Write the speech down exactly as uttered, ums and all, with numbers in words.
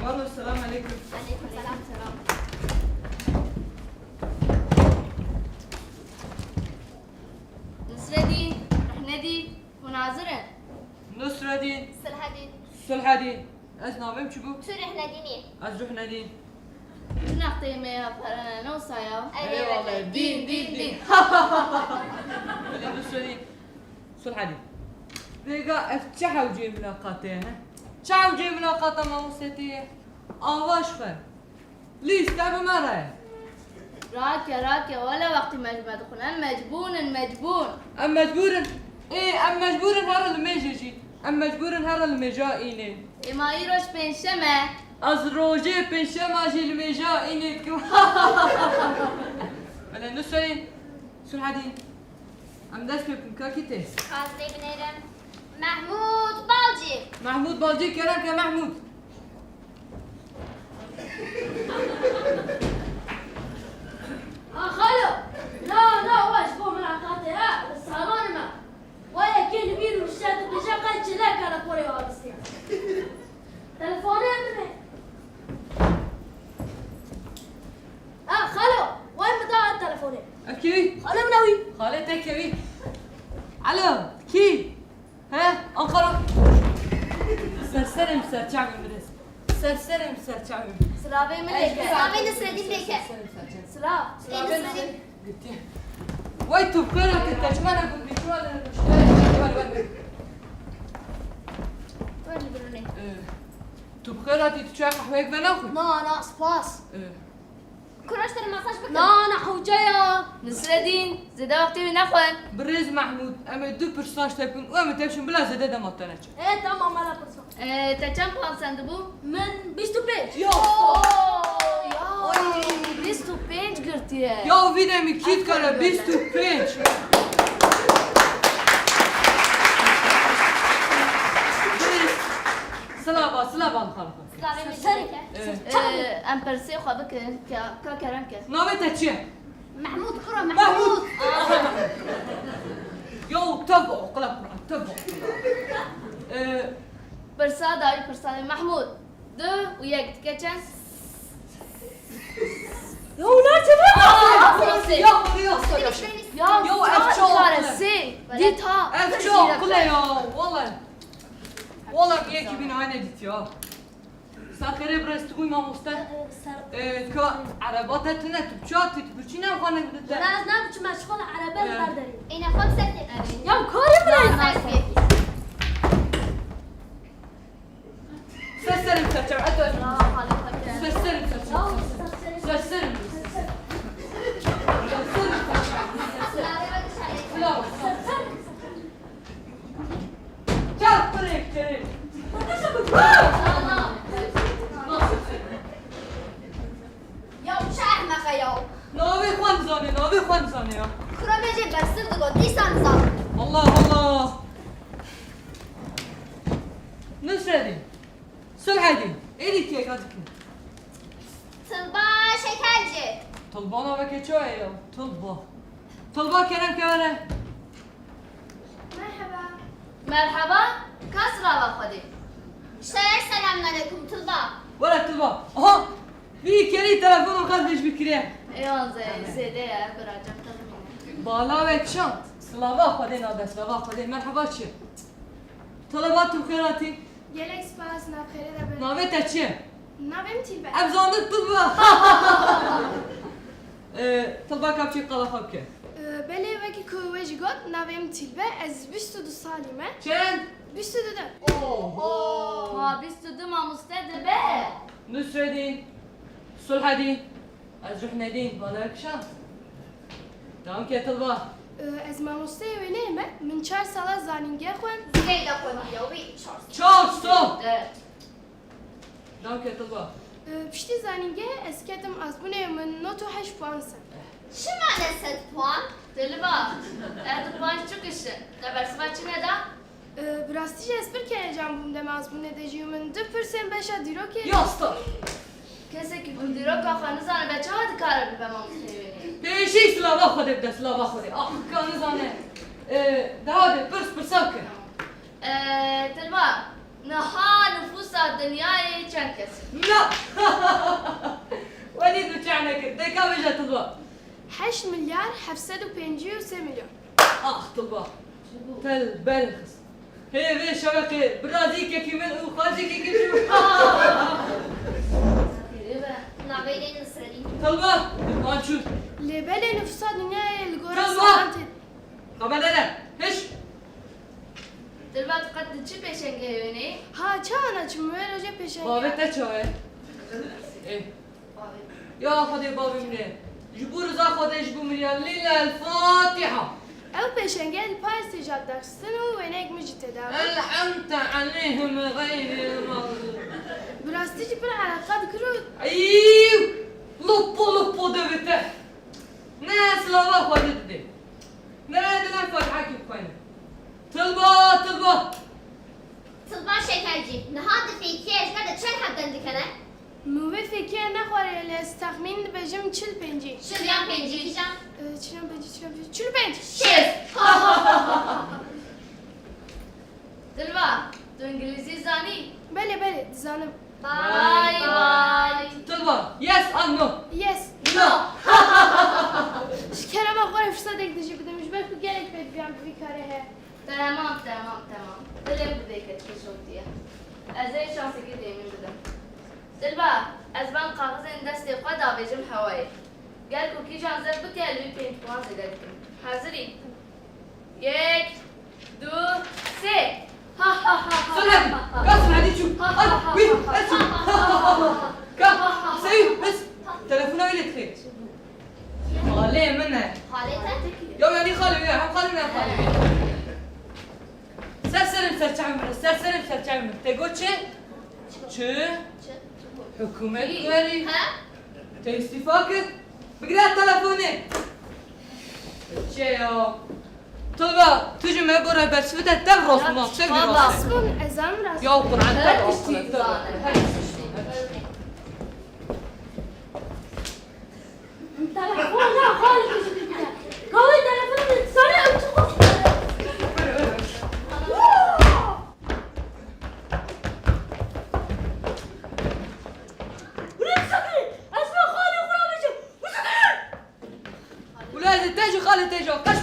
Alo, selam aleyküm. Aleyküm selam. Nusredîn, Ruhnedîn, hûn hazir in? Nusredîn. Silhedîn. Sulhedîn. Ez navê min çi bû? Tu Ruhnedîn î. Ez Ruhnedîn. Tu nexteyê me ya perene ne wisa ya? Erê wele. Dîn, dîn, dîn. Bilê Nusredîn. Sulhedîn. Vêga ev çi hewceyê mileqatê ye, he? Çi hewceyê mileqata mamostetê ye? Ava ji xwe. Lîste bi me re ye. Rake, rake, wele wextî me ji me dixwin. Em mecbûr in, mecbûr. Em mecbûr in. Ê, em mecbûr in herin li mêjê jî. Em mecbûr in herin li mêja înê. Ê ma îroj pêncşem e. Ez rojê pêncşema jî li mêja înê dikim. Belê Nusredîn, Sulhedîn. Em dest pê bikin, kakî tê. Ez lê binêrim. Mehmûd Balcî. Mehmûd Balcî, kerem ke Mehmûd. Ha xalo, na, na, we ji bo min eqate, ha, salan me. We yekê li bîr û şe dibêje qey çile kere porê avistî. Telefonê min e. Ha xalo, we min da telefonê. Ev kê wî? Xalê min e wî. Xalê te kê wî? Alo, kî? He? Ankara. Serserim ser çavê min. Serserim ser çavê min. Silavê min lê ke. Silavê Nisredîn lê ke. Silav. Silavê Nisredîn. Gitti. Vay tu kara te teçmana gundî çuwa le. Wer li birûnê. Tu bi xêr hatî, tu çay qehweyek venaxwî? Na, na, spas. Kuraş te re masaj bikin. Na, na, hewce ya. Nisredîn, zêde wextê wî nexwe. Birêz Mehmûd, em ê du pirsan ji te bikin û em ê tevşin bila zêde dema te neçe. Ê, tamam, me re pirsan. Ê, te çend puan sendibû? Min bîst û pênc. Ya. Oy, bîst û pênc girtiye. Ya vî demî kî dikare bîst û pênc. Silava, silava xalfa. Slavê min Serê. Ee, Em pirsê xwe bikin ka, ka kerem ke. Navê te çi ye? Mehmûd kura Mehmûd. Mehmûd. Yo, tev oqila Quran, tev oqila. Ee, Pirsa dawî pirsa dê Mehmûd. Du û yek dike çend? Ya ulan çevirme. Aa, Fransê. Ya, ya, ya. Ya, Yo, ev çi oqile? Sê. Dît ha. Ev çi oqile ya, wala. Wala bir yekî bin ayne dît ya. Saxerê birêz tu bûyî mamoste. Ka ereba te tune, tu çi hatî, tu birçî nexwe ne bide te? Wala ez ne biçim ez xwe li erebe li ber derî. Êne xwe ser tê. Ya karê min e. Ser tê. Ser serim ser çav, eto ez. Ser serim ser çav. Ser serim. Ser serim ser çav. Ser serim. Çal, kurê, kurê. Ya çi ehmeqe ya. Navê xwe nizane, navê xwe nizane ya. Kura me jê bersir digot, dîsa nizan. Allah Allah. Nusredîn. Sulhedîn. Êdî kêka dikin. Tilba Şekerci. Tilba naveke çawa ye ya? Tilba. Tilba kerem ke were. Merheba. Merheba, ka silava Xwedê. Ji te re selamünaleyküm Tilba. Were Tilba. Aha! Vî kerî telefona xwe dij bikiriye. Ê wan zê, zêde ye, bira cem te bimîne. Bala wek şan. Silava Xwedê nade, silava Xwedê. Merheba çi? Tilba tu xêr hatî. Gelek spas, navxêrê de bin. Navê te çi ye? Navê min Tilbe. Ev zandir Tilbe. Ee, Tilbe ka biçî qala xwe bike. Ee, belê, wekî ku we jî got, navê min Tilbe, ez bîst û du salî me. Çend? Bîst û du de. Oho! Ha, bîst û du mamoste dibe. Nusredîn, Sulhedîn, ez Ruhnedîn, bala wek şan. Dawam ke Tilbe. Ee, ez mamosteyê wêneyê me, min çar sala zanîngeh xwend. Zileyla xwendî ya wî çar sal. Çar sal! De. Dawam ke Tilbe. Ee, piştî zanîngehê ez ketim azbûnê min nod û heşt puan ser. Çima ne sed puan? Tilbe, ev du puan çi kiş in? Te bersiva çi neda? Ee, bi rastî jî ez pir kelecan bûm dem azbûnê de jî min du pirsên beşa dîrokê. Ya star. Kesekî ku dîroka xwe nizane be çawa dikare bibe mamosteyê wêneyê? Pêşî silava Xwedê bide, silava Xwedê. Ax, ka nizane. Ee, daha de pirs pirsa bike. Ee, Tilbe, Niha nifûsa dinyayê çend kes e? Na! Welîd bi çav nekir. Deka bêje Tilba. Heşt milyar heft sed û pêncî û sê milyon. Ah Tilba. Te li ber xist. Hê vê şeveqê birazîkekî min û xwezîkekî min. Xêrê be. Navê lê Nisrîn. Tilba. Mançû. Lê belê nifûsa dinyayê li gora Tilba. Salan tê. Xeber nede. Hiş. Dilba, tu qet di çi pêşengê wêneyî? Ha, çawa naçim? Wê rojê pêşengê. Bavê te çawa ye? Ê. Bavê. Ya Xwedê bavê min ê. Ji bo riza Xwedê, ji bo min ya. Lîla El Fatiha. Ew pêşengê li Parisê jî hat daxistin û wêneyek min jî tê de bû. El'ente aleyhim xeyril mexdûb. Bi rastî jî pir eleqa dikir û. Eyy! Loppo loppo devê te. Ne silava Xwedê didê. Ne dilan Fatihakî bixwîne. Tilba, Tilba. Tilba Şekercî, niha di fêkiyê ji me de çend heb dem dikene? Min wê fêkiya nexwarê, lê ez texmîn dibêjim çil pêncî. Çil yan pêncî kîjan? Ee, çil yan pêncî, çil yan pêncî, çil û pênc. Şêst. Dilba, tu îngilîzî zanî? Belê, belê, dizanim. Bye bye. Tilba, yes and no. Yes. No. Ji kerema xwe re firsetek din jî bide min, ji ber ku gelek pêdiviyan bi vî karê heye. Temam, temam, temam. Dilê min bi vê ketikê şoptiye. Ez ê şansekî têmîn bidim. Dilba, ez van kaxizên destê xwe davêjim hewayê. Ger ku kîjan zef bike, li wî pênc puan zêde dikim. Hazirî? Yek, du, sê. Ha, ha, ha, ha. Sun hadi. Ka sun hadi çû. Ha, ha, ha, ha, ha. Wî, ez çû. Ha, ha, ha, ha, ha. Ka, seyî, bes. Telefona wî lê dixê. Xalê min e. Xalê te? Ya, yanî xalê wî ye, hem xalê min hem xalê wî ye. Ser serim ser çavê min, ser serim ser çavê min. Te got çi? Çi? Hikûmet werî. He? Te îstîfa kir? Bigire telefonê. Çi ya? Tolga, tu ji me bo rehber sivite, tev rast ma, tev rast. Rast bûn, ez zanim rast. Ya Quran, tev rast, tev rast. Telefon ya, xalê tu jî bigire. Kawê telefon min sare ew çi xweş. Wile bisekine, ez me xalê xwe re bêjim. Bisekine! Wile ez ê te jî xalê te jî qeş